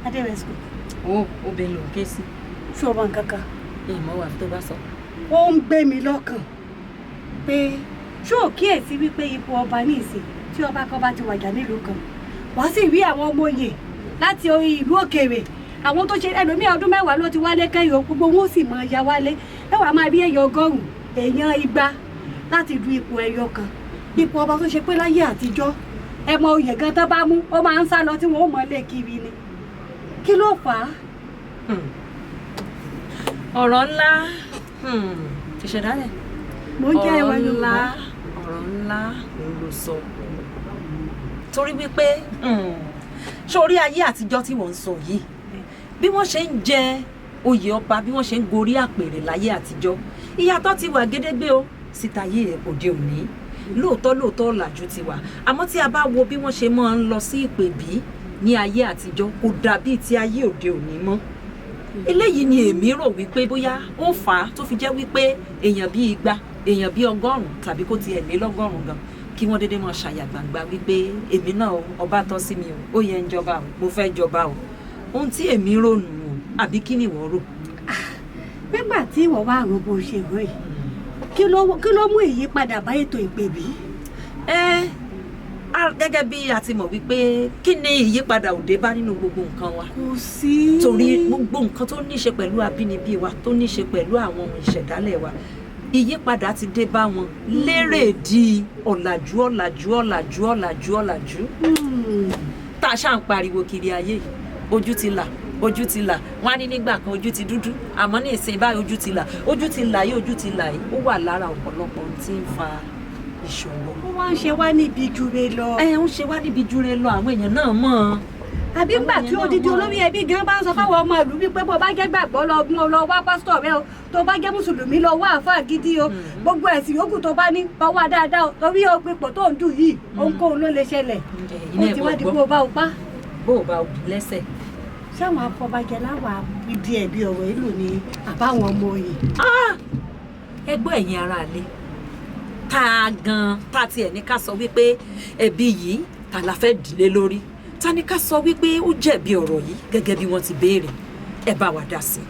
Adéwẹ̀sùn. Ó obìnrin ló ń ké sí. Ṣé o mọ nǹkan kan? Ìmọ̀ wà tó bá sọ. Ó ń gbé mi lọ́kàn pé ṣé ò kíyèsí wípé ipò ọba ní ìsìn, tí ọba kan bá ti wàjà nílùú kan, wàá sì rí àwọn ọmọ oyè láti orí ìlú òkèèrè, àwọn tó ṣe ẹlòmíì ọdún 10 ló ti wálé kẹ́yìn o, gbogbo wọn ó sì máa ya wálé. Ẹ wàá máa rí èèyàn 100, èèyàn 200 láti du ipò ẹyọ kan, ipò ọba tó ṣe pé láyé àtijọ́, ẹ mọ oyè gan tán bá mú, ó máa ń sá lọ tí wọn ó mọ lé kiri ni. Kí ló fà á? Ọ̀rọ̀ ńlá, ìṣẹ̀dálẹ̀. Mo ń jẹ́ ẹwà Ọ̀rọ̀ ńlá. Yorùbá. Ọ̀rọ̀ ńlá òun ló sọ, torí wípé sórí ayé àtijọ́ tí wọ́n ń sọ yìí, bí wọ́n ṣe ń jẹ oyè ọba, bí wọ́n ṣe ń gorí àpèrè láyé àtijọ́, ìyàtọ̀ ti wà gédégbé o síta ayé òde òní. Lóòótọ́ lóòótọ́, ọ̀làjú ti wà, àmọ́ tí a bá wo bí wọ́n ṣe máa ń lọ sí ìpèbí ní ayé àtijọ́, kò dàbí ti ayé òde òní mọ́. Eléyìí ni èmi rò wípé bóyá ó fà á tó fi jẹ́ wípé èèyàn bíi 200, èèyàn bíi 100, tàbí kó tiẹ̀ lé lọ́gọ́rùn-ún gan, kí wọ́n dédé máa ṣàyà gbangba wípé èmi náà o, ọba tọ́ sí mi o, ó yẹ ń jọba o, mo fẹ́ jọba o. Ohun tí èmi rò nù o, àbí kí ni ìwọ rò? Nígbà tí ìwọ wá rò bó ṣe rò yìí, kí ló mú ìyípadà bá ètò ìpèbí? Ẹ gẹ́gẹ́ bí a ti mọ̀ wípé kí ni ìyípadà òde bá nínú gbogbo nǹkan wa? Kò sí. Torí gbogbo nǹkan tó ní ṣe pẹ̀lú abínibí wa, tó ní ṣe pẹ̀lú àwọn ohun ìṣẹ̀dálẹ̀ wa, ìyípadà ti dé bá wọn lérèdí ọ̀làjú, ọ̀làjú, ọ̀làjú, ọ̀làjú, ọ̀làjú tá a ṣáà ń pariwo kiri ayé yìí. Ojú ti là, ojú ti là. Wọn á ní nígbà kan ojú ti dúdú, àmọ́ ní ìsìn báyìí ojú ti là, ojú ti là yìí, ojú ti là yìí, ó wà lára ọ̀pọ̀lọpọ̀ ohun tí ń fa ìṣòro. Ó wá ń ṣe wá níbi jure lọ. Ẹ ń ṣe wá níbi jure lọ, àwọn èèyàn náà mọ̀ ọ́n. Àbí ńgbà tí odidi olórí ẹbí gan bá ń sọ fáwọn ọmọ ìlú wípé bó bá jẹ́ gbàgbọ́, lọ mú lọ wá pásítọ̀ rẹ o, tó bá jẹ́ mùsùlùmí, lọ wá àáfàá gidi o, gbogbo ẹ̀sìn yòókù tó bá ní, bá wá dáadáa o, torí o ipò tó ń dù yìí, ohunkóhun ló lè ṣẹlẹ̀. Ẹ̀yin Ó ti náà wá di gbọ́. bó o bá o pa. Bó o bá o bù lẹ́sẹ̀. Sáwọn afọbajẹ láwà ìdí ẹ̀bí ọ̀rọ̀ ìlú ni àbáwọn ọmọ òye? Ẹ gbọ́, ẹ̀yin ará ilé, tá a gan tá a tiẹ̀ ní ká sọ wípé ẹbí yìí, ta la fẹ́ dìlé lórí? Ta ni ká sọ wípé ó jẹ̀bi ọ̀rọ̀ yìí gẹ́gẹ́ bí wọ́n ti béèrè? Ẹ bá wa dá sí i.